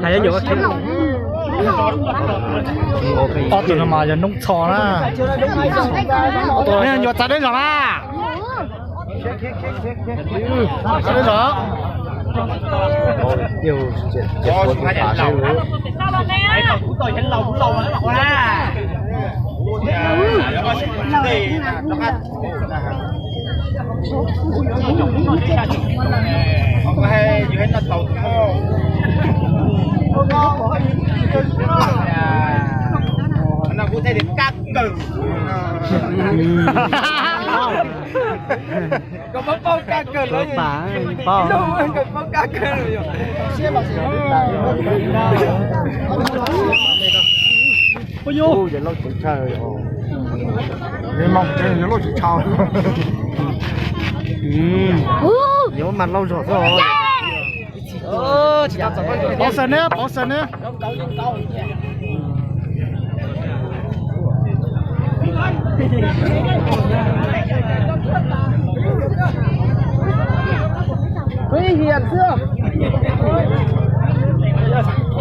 Hais nyob nyuam, ob tug no mas yog noob txho na. Nyuam txav deb zog na. Txav deb zog. Koj paub, paub kab kawg lawm. Koj paub kab kawg lawm. Ua yus, yus lauj tsis tshaj. Yus lauj tsis tshaj. Yus mas lauj zog xwb. Pauv xwm ne, pauv xwm ne.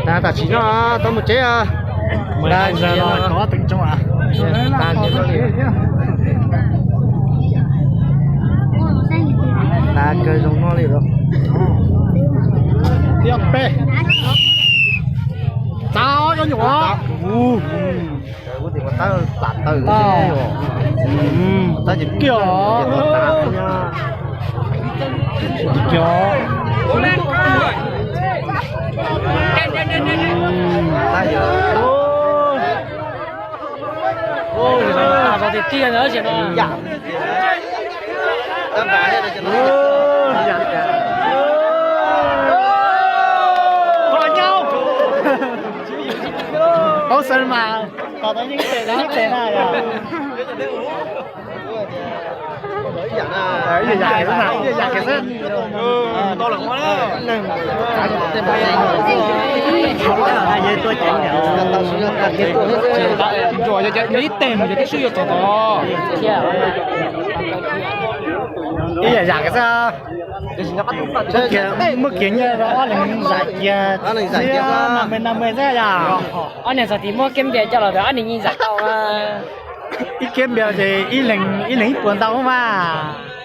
Tam sim no tau mus tsev. Tag kawg zoo no li lawm. Tiab peb. Txav cov nyuam. Tab tab tawm, tab ces kiag. Kiag. Tab tab tiag tiag ntawd. Pauv xwm mas, tos tau yeej tes na, yeej tes na yog. Ib yam, ib yam xwb. Ib teg mus ces twb swb yuav txog tod. Ib yam yam xwb. Muab kiag nyiaj rau ob leeg zam kiag, ob leeg zam kiag xwb, na me na me xwb yom. Ob niag txog tid muab keb npias coj los, ob niag yeej zam tau. Ib keb npias ces ib leeg, ib leeg ib puas ntau mas.